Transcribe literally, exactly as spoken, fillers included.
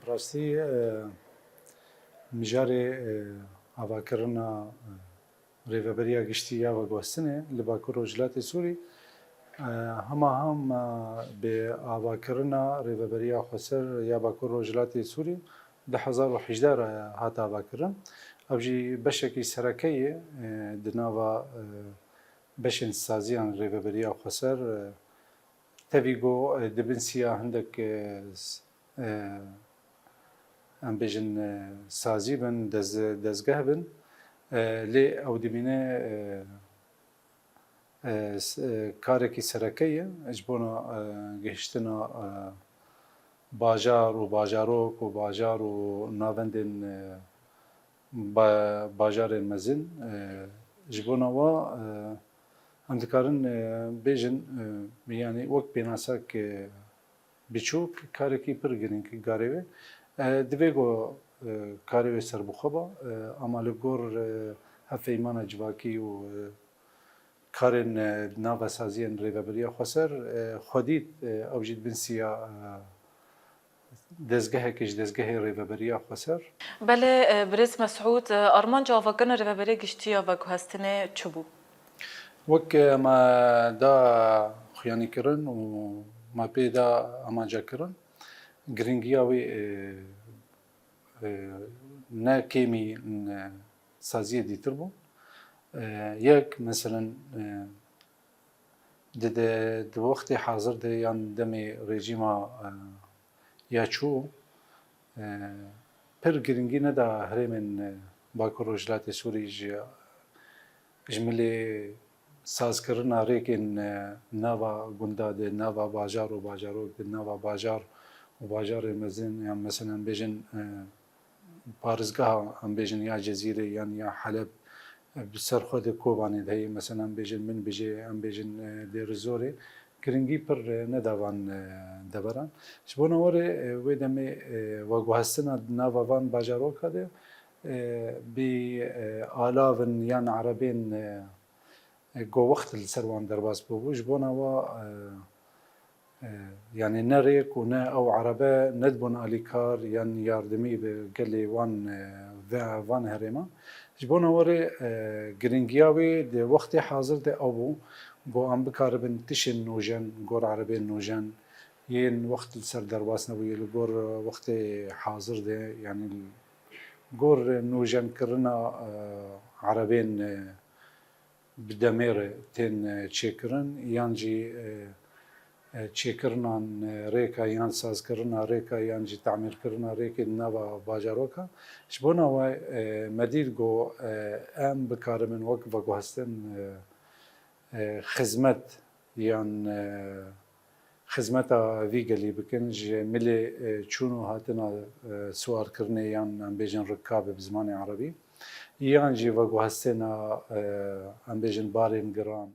Rastî, e, mijarê, e, avakirina, e, Rêveberiya Giştî ya Veguhestinê li Bakur Rojhilatê Sûrî, e, hema hem, e, bi avakirina Rêveberiya Xweser ya Bakur Rojhilatê Sûrî du hezar û hejdeh re hat avakirin. Ev jî beşekî sereke ye, e, di nava, e, beşên saziyan Rêveberiya Xweser, e, tevî ku, e, di bin siya hindek, e, s-, e, em bêjin, e, sazî bin, dez-, dezgeh bin, e, lê ew dimîne, e, e, s-, e, karekî sereke ye ji bona, e, gihiştina, e, bajar û bajarok û bajar û navendên, e, ba-, bajarên mezin. E, ji bona wa, e, em dikarin, e, bêjin, e, yanî wek pênasek, e, biçûk karekî pir girîng karê wê. E, divê ku, e, karê wê serbixwe ba, e, ama li gor, e, hevpeymana civakî û, e, karên, e, nava saziyên Rêveberiya Xweser, e, xwedî, e, ew jî di bin siya, e, dezgehekê ji dezgehê Rêveberiya Xweser. Belê, e, birêz Mesûd, e, armanca avakirina Rêveberiya Giştî ya Veguhestinê çi bû? Wek, e, me da xuyanîkirin û me pê da amaca kirin, girîngiya wê, e, e, ne kêmî, ne saziyê dîtir bû. E, yek, meselen, e, di, di, di wextê hazir de yan demê rejîma, e, ya çû, e, pir girîngî neda herêmên, e, Bakur Rojhilatê Sûrî ji, ji milê sazkirina rêkên, e, nava gunda de, nava bajar û bajarok de, nava bajar û bajarê mezin, yan meselen bêjin, e, parêzgeha, em bêjin ya Cezîrê yan ya Heleb, e, bi ser xwe de Kobanê de heye, meselen em bêjin Minbicê, em bêjin, e, Dêrizorê, girîngî pir, e, neda van, e, deveran. Ji bona warê, e, wê demê, e, veguhestina di nava van bajaroka de, e, bi, e, alavin yan erebên, e, e, go wext li ser wan derbas bûbû. Ji bona wa, e, e, yanî ne rêk û ne ew erebe nedibûn alîkar yan yardimî bi gelê wan, e, ve-, van herêman. Ji bona warê, e, girîngiya wê di wextê hazir de ew bû, go em bikaribin tişên nûjen, gor erebên nûjen, yên wext li ser derbas nebûye, li gor wextê hazir de, yanî gor nûjenkirina, e, erebên, e, bi demê re tên, e, çêkirin, yan jî, e, e, çêkirinan, e, rêka, yan sazkirina rêka, yan jî tamîrkirina rêkê di nava bajaroka. Ji bona we, e, me dît ku, e, em bikaribin wek veguhestin, e, e, xizmet yan, e, xizmeta vî gelî bikin, ji milê, e, çûn û hatina, e, siwarkirinê yan em bêjin rikabê bi zimanê erebî, yan jî veguhestêna, e, em bêjin barên giran.